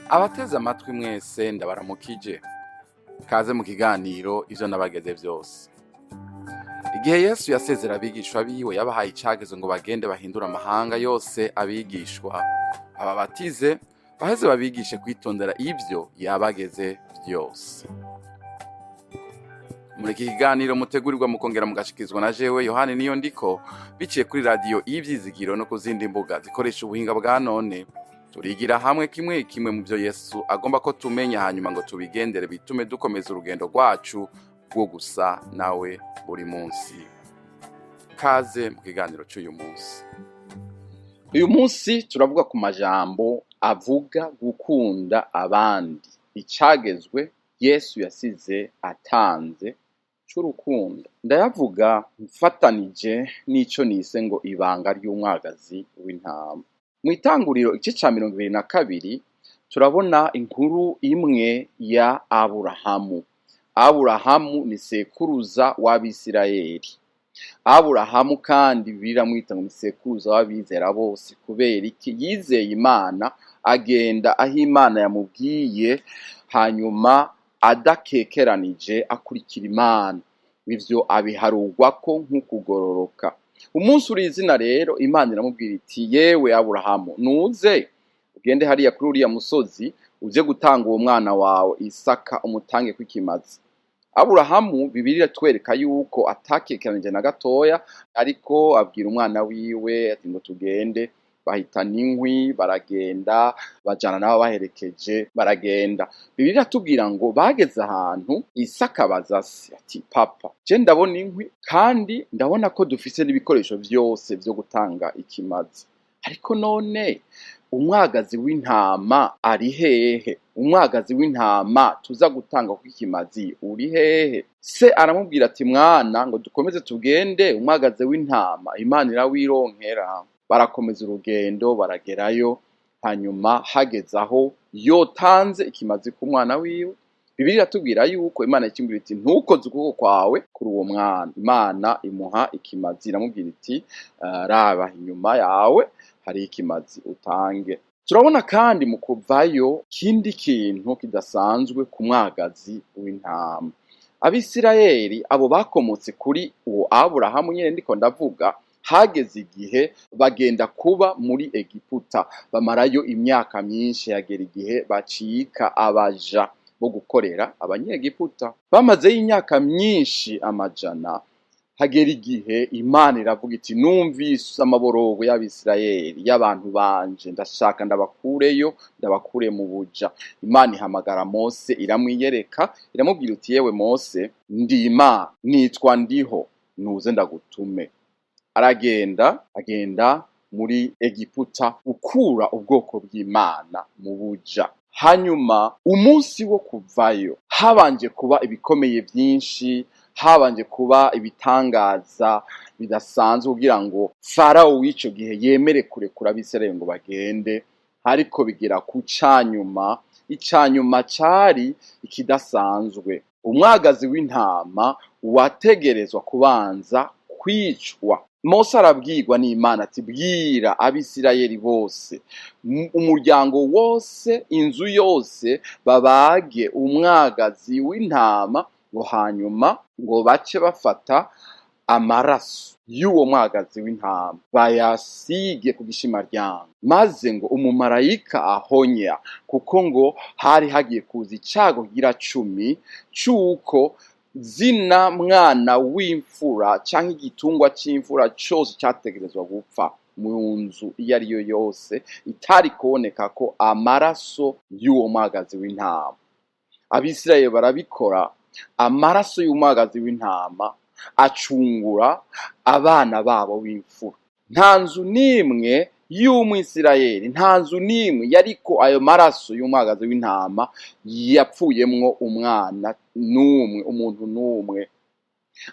Abateze amatwi mwese, ndabaramukije. Kaze mu kiganiro Ivyo Nabageze Vyose. Igihe Yesu yasezera abigishwa biwe, yabahaye icagezo ngo bagende bahindure amahanga yose abigishwa, ababatize, baheze babigishe kwitondera ivyo yabageze vyose. Muri iki kiganiro mutegurirwa mukongera mugashikizwa na jewe Yohani Niyo Ndiko, biciye kuri Radiyo Ivyizigiro no ku zindi mbuga zikoresha ubuhinga bwa none, turigira hamwe kimwe kimwe mu byo Yesu agomba ko tumenya, hanyuma ngo tubigendere, bitume dukomeza urugendo rwacu rwo gusa nawe buri munsi. Kaze mu kiganiro cy'uyu munsi. Uyu munsi turavuga ku majambo avuga gukunda abandi, icagezwe Yesu yasize atanze c'urukundo. Ndayavuga mfatanije n'ico nise ngo ibanga ry'umwagazi w'intama. Mu Itanguriro igice ca 22 turabona inkuru imwe ya Aburahamu. Aburahamu ni sekuruza w'Abisirayeli. Aburahamu kandi biramwita ngo ni sekuruza w'abizera bose. Kubera iki? Yizeye Imana, agenda aho Imana yamubwiye, hanyuma adakekeranije akurikira Imana. Ivyo abiharugwako nk'ukugororoka. Umunsi uri izina rero, Imana iramubwira iti: "Yewe Aburahamu, nuze ugende hariya kuri uriya musozi, uze gutanga uwo mwana wawe Isaka, umutange kw'ikimazi." Aburahamu, Bibiliya iratwereka yuko atakekeranije na gatoya, ariko abwira umwana wiwe ati ngo tugende. Bahitana inkwi, baragenda, bajana nabo baherekeje, baragenda. Bibiliya iratubwira ngo bageze ahantu, Isaka abaza se ati: "Papa, je ndabona inkwi kandi ndabona ko dufise n'ibikoresho vyose vyo gutanga ikimazi, ariko none umwagazi w'intama ari hehe? Umwagazi w'intama tuza gutanga kw'ikimazi uri hehe?" Se aramubwira ati: "Mwana, ngo dukomeze tugende, umwagazi w'intama Imana irawironkera." Barakomeza urugendo, baragerayo. Hanyuma hageze aho yotanze ikimazi ku mwana wiwe, Bibiliya iratubwira yuko Imana ikimubwira iti: "Ntukoze ukuboko kwawe kuri uwo mwana." Imana imuha ikimazi, iramubwira iti: "Raba inyuma yawe, hari ikimazi utange." Turabona kandi mu Kuvayo kindi kintu kidasanzwe ku mwagazi w'intama. Abisirayeli, abo bakomotse kuri uwo Aburahamu nyene ndiko ndavuga, hageze igihe bagenda kuba muri Egiputa, bamarayo imyaka myinshi. Hagera igihe bacika abaja bo gukorera Abanyegiputa. Bamazeyo imyaka myinshi amajana. Hagera igihe Imana iravuga iti: "Numvise amaborogo y'Abisirayeli, y'abantu banje, ndashaka ndabakureyo, ndabakure mu buja." Imana ihamagara Mose, iramwiyereka, iramubwira uti: "Yewe Mose, ndi Imana, nitwa Ndiho, nuze ndagutume." Aragenda, agenda muri Egiputa gukura ubwoko bw'Imana mu buja. Hanyuma umunsi wo kuvayo habanje kuba ibikomeye byinshi, habanje kuba ibitangaza bidasanzwe kugira ngo Farawo w'ico gihe yemere kurekura Abisirayeli ngo bagende. Ariko bigera ku canyuma, icanyuma cari ikidasanzwe. Umwagazi w'intama wategerezwa kubanza kwicwa. Mose arabwirwa n'Imana ati: "Bwira Abisirayeli bose, umuryango wose, inzu yose, babage umwagazi w'intama," ngo hanyuma ngo bace bafata amaraso y'uwo mwagazi w'intama bayasige ku gishimaryango, maze ngo umumarayika ahonya, kuko ngo hari hagiye kuza icago gira 10 c'uko zina mwana w'imfura canke igitungwa c'imfura cose categerezwa gupfa mu nzu iyo ari yo yose itari kuboneka ko amaraso y'uwo mwagazi w'intama. Abisirayeli barabikora. Amaraso y'umwagazi w'intama acungura abana babo b'imfura. Nta nzu n'imwe y'Umwisirayeli, nta nzu n'imwe yariko ayo maraso y'umwagazi w'intama yapfuyemwo umwana n'umwe, umuntu n'umwe.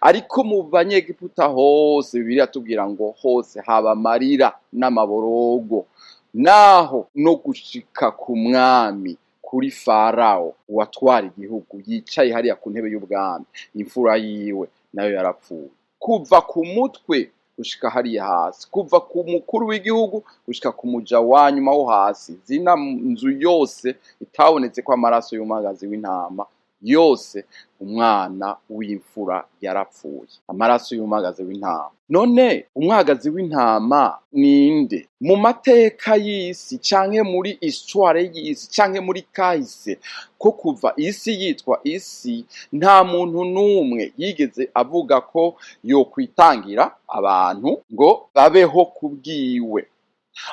Ariko mu Banyegiputa hose, Bibiliya tubwira ngo hose haba amarira n'amaborogo, naho no gushika ku mwami, kuri Farawo watwara igihugu, yicaye hariya ku ntebe y'ubwami, imfura yiwe nayo yarapfuye. Kuva ku mutwe gushika hariya hasi, kuva ku mukuru w'igihugu gushika ku muja wa nyuma wo hasi. Zina nzu yose itabonetse ko amaraso y'umwagazi w'intama yose, umwana w'imfura yarapfuye. Amaraso y'umwagazi w'intama. None umwagazi w'intama ninde? Mu mateka y'isi canke muri histoire y'isi canke muri kahise ko kuva isi yitwa isi, nta muntu n'umwe yigeze avuga ko yokwitangira abantu ngo babeho kubwiwe.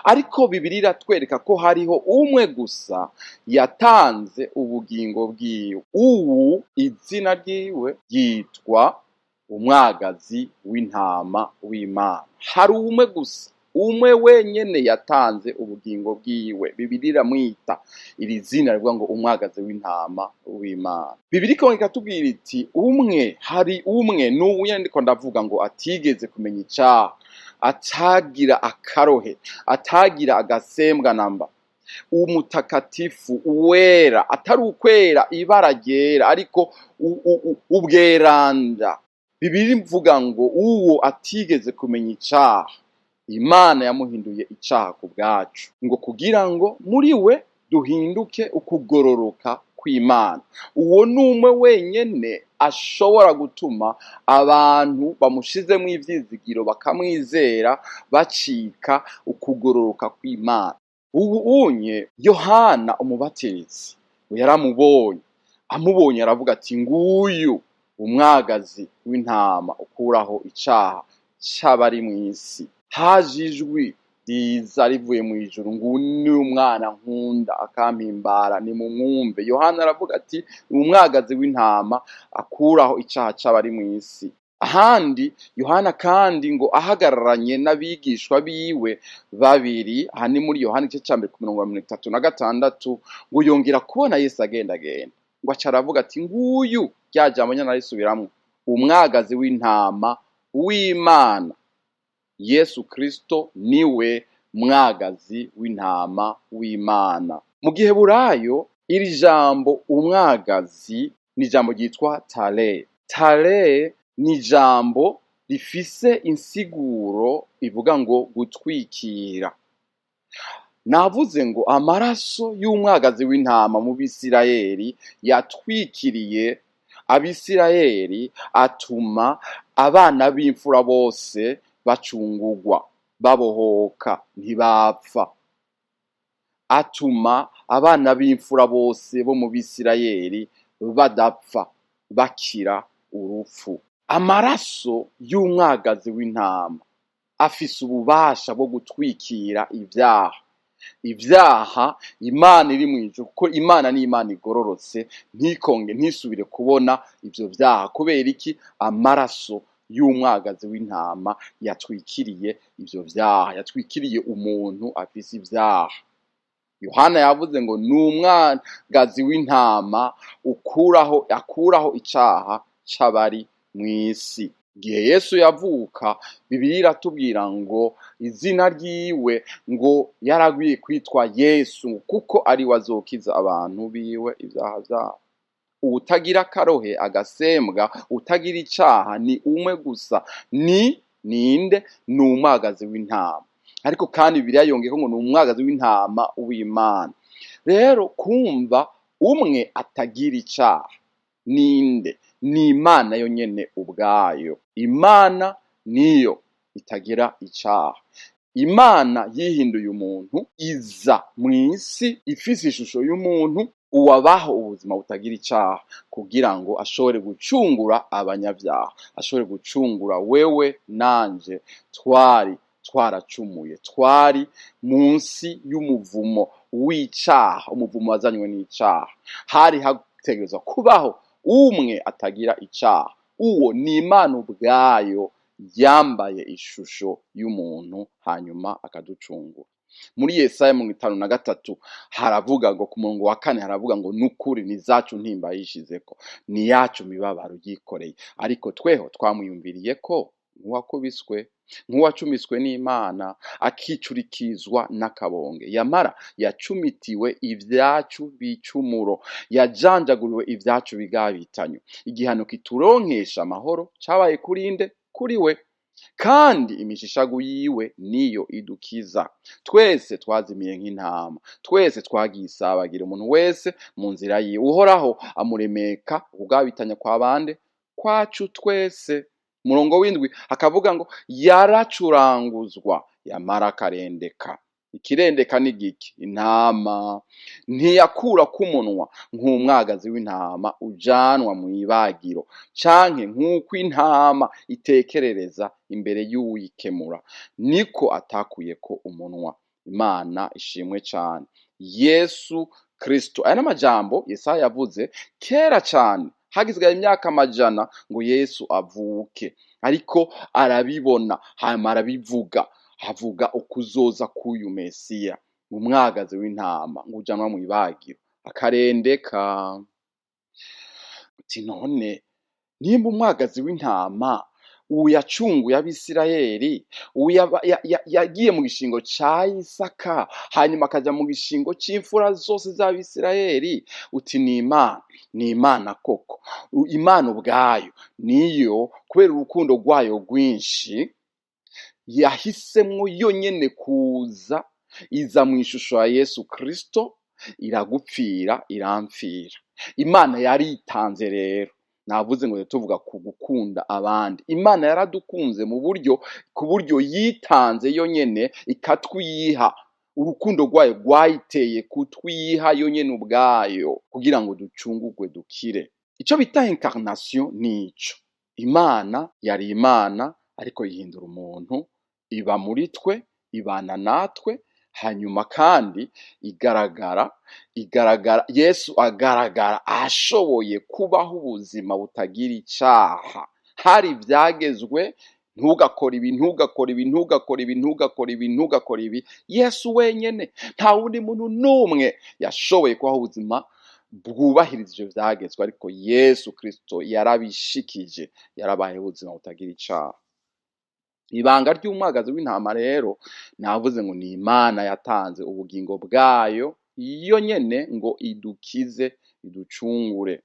Ariko Bibiliya iratwereka ko hariho umwe gusa yatanze ubugingo bwiwe. Uwu izina ryiwe ryitwa umwagazi w'intama w'Imana. Hari umwe gusa, umwe wenyene yatanze ubugingo bwiwe. Bibiliya iramwita iri zina rivuga ngo umwagazi w'intama w'Imana. Bibiliya ikongera ikatubwira iti umwe, hari umwe, n'uwu nyene ndiko ndavuga ngo atigeze kumenya icaha, atagira akarohe, atagira agasembwa namba, umutakatifu uwera, atari ukwera ibara ryera, ariko ubweranda. Bibiliya ivuga ngo uwo atigeze kumenya icaha, Imana yamuhinduye icaha ku bwacu, ngo kugira ngo muri we duhinduke ukugororoka kw'Imana. Uwo ni umwe wenyene ashobora gutuma abantu bamushizemwo ivyizigiro bakamwizera bacika ukugororoka kw'Imana. Ubu unye Yohana Umubatirizi yaramubonye, amubonye aravuga ati nguyu umwagazi w'intama ukuraho icaha c'abari mw'isi. Haje ijwi riza rivuye mw'ijuru ngo ni umwana nkunda akampimbara, nimumwumve. Yohana aravuga ati umwagazi w'intama akuraho icaha c'abari mw'isi. Ahandi Yohana kandi ngo ahagararanye n'abigishwa biwe babiri, aha ni muri Yohana igice ca mbere ku mirongo 36, ngo yongera kubona Yesu agendagenda, ngo aca aravuga ati nguyu, rya jambo nyene arisubiramwo, umwagazi w'intama w'Imana. Yesu Kristo niwe mwagazi w'intama w'Imana. Mu giheburayo iri jambo umwagazi ni ijambo ryitwa tare. Tare ni ijambo rifise insiguro ivuga ngo gutwikira. Navuze ngo amaraso y'umwagazi w'intama mu Bisirayeli yatwikiriye Abisirayeli, atuma abana b'imfura bose bacungugwa, babohoka, ntibapfa. Atuma abana b'imfura bose bo mu Bisirayeli badapfa, bakira urupfu. Amaraso y'umwagazi w'intama afise ububasha bwo gutwikira ivyaha. Ivyaha Imana iri mw'ijuru, kuko Imana ni Imana igororotse, ntikonge ntisubire kubona ivyo vyaha. Kubera iki? Amaraso y'umwagazi w'intama yatwikiriye ivyo vyaha, yatwikiriye umuntu afise ivyaha. Yohana yavuze ngo ni umwagazi w'intama ukuraho, akuraho icaha c'abari mw'isi. Igihe Yesu yavuka, Bibiliya iratubwira ngo izina ryiwe ngo yaragwiye kwitwa Yesu, kuko ari we azokiza abantu biwe ivyaha vyabo. Uwutagira akarohe agasembwa, utagira icaha ni umwe gusa, ni ninde? Ni umwagazi w'intama. Ariko kandi Bibiliya yongeyeko ngo ni umwagazi w'intama w'Imana. Rero kumva umwe atagira icaha ninde? Ni Imana yonyene ubwayo. Imana niyo itagira icaha. Imana yihinduye umuntu, iza mw'isi ifise ishusho y'umuntu, uwabaho ubuzima butagira icaha, kugira ngo ashobore gucungura abanyabyaha, ashobore gucungura wewe nanje twari twaracumuye, twari munsi y'umuvumo w'icaha, umuvumo wazanywe n'icaha. Hari hategerezwa kubaho umwe atagira icaha. Uwo ni Imana ubwayo yambaye ishusho y'umuntu, hanyuma akaducungura. Muri Yesaya 53 haravuga ngo ku murongo wa 4 haravuga ngo nukuri ni zacu ntimba yishizeko, ni yacu mibabaro yikoreye, ariko tweho twamwiyumviriye ko nk'uwakubiswe, nk'uwacumiswe n'Imana, akicurikizwa n'akabonge. Yamara yacumitiwe ivyacu bicumuro, yajanjaguriwe ivyacu bigabitanyo. Igihano kituronkesha amahoro cabaye kuri nde? Kuri we. Kandi imishishagu yiwe niyo idukiza. Twese twazimiye nk'intama, twese twagiye isabagira, umuntu wese mu nzira yiwe. Uhoraho amuremeka ukugabitanya kwa bande? Kwacu twese. Murongo w'indwi akavuga ngo yaracuranguzwa yamara akarendeka. Ikirendeka ni giki? Intama. Ntiyakura k'umunwa nk'umwagazi w'intama ujanwa mw'ibagiro, canke nk'uko intama itekerereza imbere y'uwuyikemura, niko atakuyeko umunwa. Imana ishimwe cane. Yesu Kristo. Aya n'amajambo Yesaya yavuze kera cane, hagisigaye imyaka amajana ngo Yesu avuke, ariko arabibona hanyuma arabivuga, avuga ukuzoza k'uyu Mesiya, umwagazi w'intama ngo ujanwa mw'ibagiro akarendeka. Uti none nimba umwagazi w'intama uyacunguye Abisirayeli, yagiye mu gishingo ca Isaka, hanyuma akaja mu gishingo c'imfura zose z'Abisirayeli, uti ni Imana, ni Imana koko. Imana ubwayo niyo, kubera urukundo rwayo rwinshi, yahisemwo yonyene kuza, iza mu ishusho ya Yesu Kristo, iragupfira, iramfira. Imana yaritanze rero. Navuze ngo tuvuga ku gukunda abandi. Imana yaradukunze mu buryo, ku buryo yitanze yonyene ikatwiha. Urukundo rwayo rwayiteye kutwiha yonyene ubwayo kugira ngo ducungurwe dukire. Ico bita incarnation nico. Imana yari Imana ariko yihindura umuntu, iba muri twe, ibana natwe, hanyuma kandi igaragara, Yesu agaragara ashoboye kubaho ubuzima butagira icaha. Hari ivyagezwe, ntugakora ibi, ntugakora ibi, ntugakora ibi, ntugakora ibi, ntugakora ibi. Yesu wenyene, nta wundi muntu n'umwe yashoboye kubaho ubuzima bwubahiriza ivyo vyagezwe, ariko Yesu Kristo yarabishikije, yarabayeho ubuzima butagira icaha. Ibanga ry'umwagazi w'intama rero, navuze ngo ni Imana yatanze ubugingo bwayo yonyene ngo idukize, iducungure.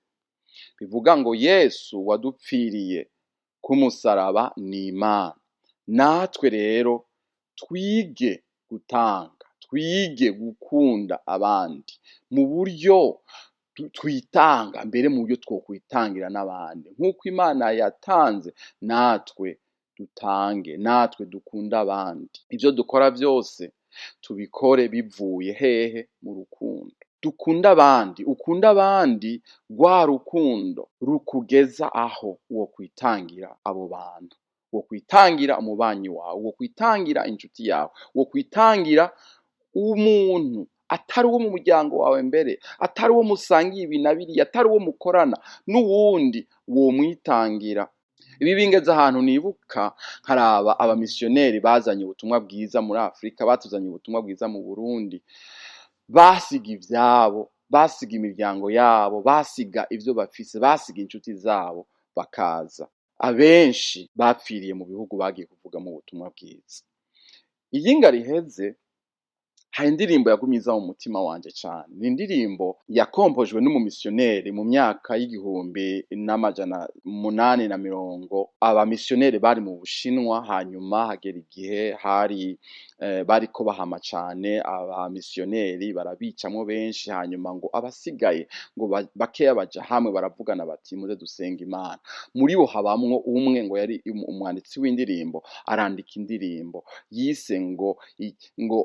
Bivuga ngo Yesu wadupfiriye ku musaraba ni Imana. Natwe rero twige gutanga, twige gukunda abandi mu buryo twitanga, mbere mu buryo twokwitangira n'abandi. Nk'uko Imana yatanze, natwe dutange, natwe dukunda abandi. Ivyo dukora vyose tubikore bivuye hehe? Mu rukundo. Dukunda abandi, ukunda abandi rwa rukundo rukugeza aho wokwitangira abo bantu, wokwitangira umubanyi wawe, wokwitangira inshuti yawe, wokwitangira umuntu atari uwo mu muryango wawe, mbere atari uwo musangiye ibi na biriya, atari uwo mukorana, n'uwundi womwitangira. Ibi bingeze ahantu nibuka nkaraba abamisiyoneri bazanye ubutumwa bwiza muri Afrika, batuzanye ubutumwa bwiza mu Burundi, basiga ivyabo, basiga imiryango yabo, basiga ivyo bafise, basiga inshuti zabo bakaza. Abenshi bapfiriye mu bihugu bagiye kuvugamo ubutumwa bwiza. Iyinga riheze hari indirimbo yagumye iza mu mutima wanje cane. Ni indirimbo yakompojwe n'umumisiyoneri mu myaka y'1890. Abamisiyoneri bari mu Bushinwa, hanyuma hagera igihe hari bariko bahama cane abamisiyoneri, barabicamwo benshi, hanyuma ngo abasigaye ngo bakeya baja hamwe baravugana bati muze dusenga Imana. Muri bo habamwo umwe ngo yari umwanditsi w'indirimbo, arandika indirimbo yise ngo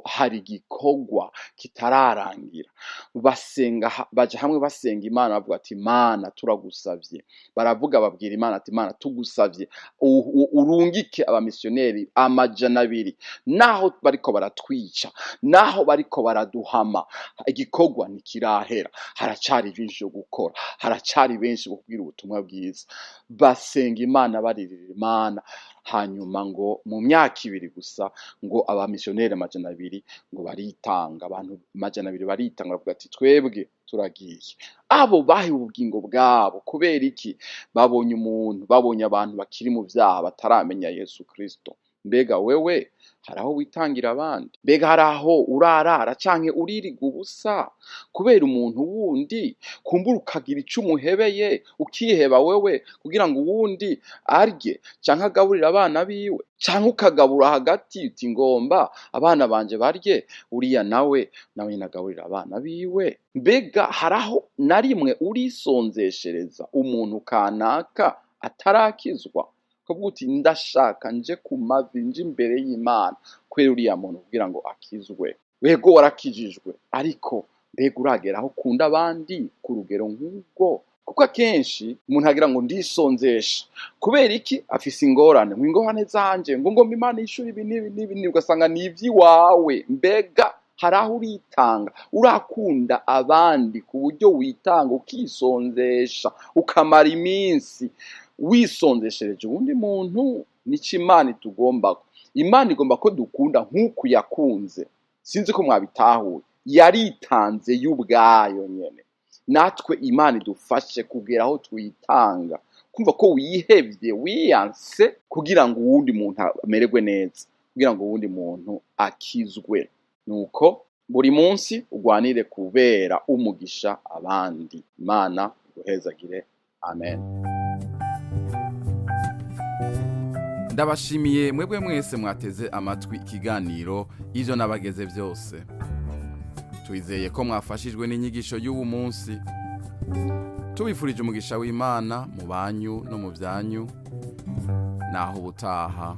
hari igikorwa kitararangira. Basenga, baja hamwe basenga Imana bavuga ati Mana turagusavye. Baravuga babwira Imana ati Mana tugusavye urungike abamisiyoneri 200, naho bariko baratwica, naho bariko baraduhama, igikorwa ntikirahera, haracari byinshi byo gukora, haracari benshi bo kubwira ubutumwa bwiza. Basenga Imana, baririra Imana, hanyuma ngo mu myaka 2 gusa ngo abamisiyoneri 200 ngo baritanga, abantu 200 baritanga, bavuga ati twebwe turagiye. Abo bahiwe ubugingo bwabo kubera iki? Babonye umuntu, babonye abantu bakiri mu vyaha bataramenya Yesu Kristo. Mbega wewe hari aho witangira abandi? Mbega hari aho urarara canke uririga ubusa kubera umuntu wundi? Kumbura ukagira ico umuhebeye, ukiheba wewe kugira ngo uwundi arye canke agaburire abana biwe, canke ukagabura hagati uti ngomba abana banje barye, uriya nawe nyene agaburire abana biwe. Mbega hari aho na rimwe urisonzeshereza umuntu kanaka atarakizwa, ukavuga uti ndashaka nje ku mavi, nje imbere y'Imana kubera uriya muntu kugira ngo akizwe. Wego warakijijwe, ariko mbega uragera aho ukunda abandi ku rugero nk'ubwo? Kuko akenshi umuntu agira ngo ndisonzesha kubera iki? Afise ingorane, ngo ingorane zanje, ngo ngomba Imana yishure ibi n'ibi n'ibi n'ibi, ugasanga ni ivy'iwawe. Mbega hari aho uritanga, urakunda abandi ku buryo witanga ukisonzesha, ukamara iminsi wisonzeshereje uwundi muntu? Nico Imana itugombako. Imana igomba ko dukunda nk'uku yakunze. Sinzi ko mwabitahuye, yaritanze y'ubwayo nyene. Natwe Imana idufashe kugera aho twitanga, kumva ko wihevye, wiyanse kugira ngo uwundi muntu amererwe neza, kugira ngo uwundi muntu akizwe. Nuko buri munsi ugwanire kubera umugisha abandi. Imana iguhezagire. Amen. Ndabashimiye mwebwe mwese mwateze amatwi ikiganiro ivyo nabageze byose. Twizeye ko mwafashijwe n'inyigisho y'uwu munsi. Tubifurije umugisha w'Imana mu banyu no mu byanyu. Naho ubutaha.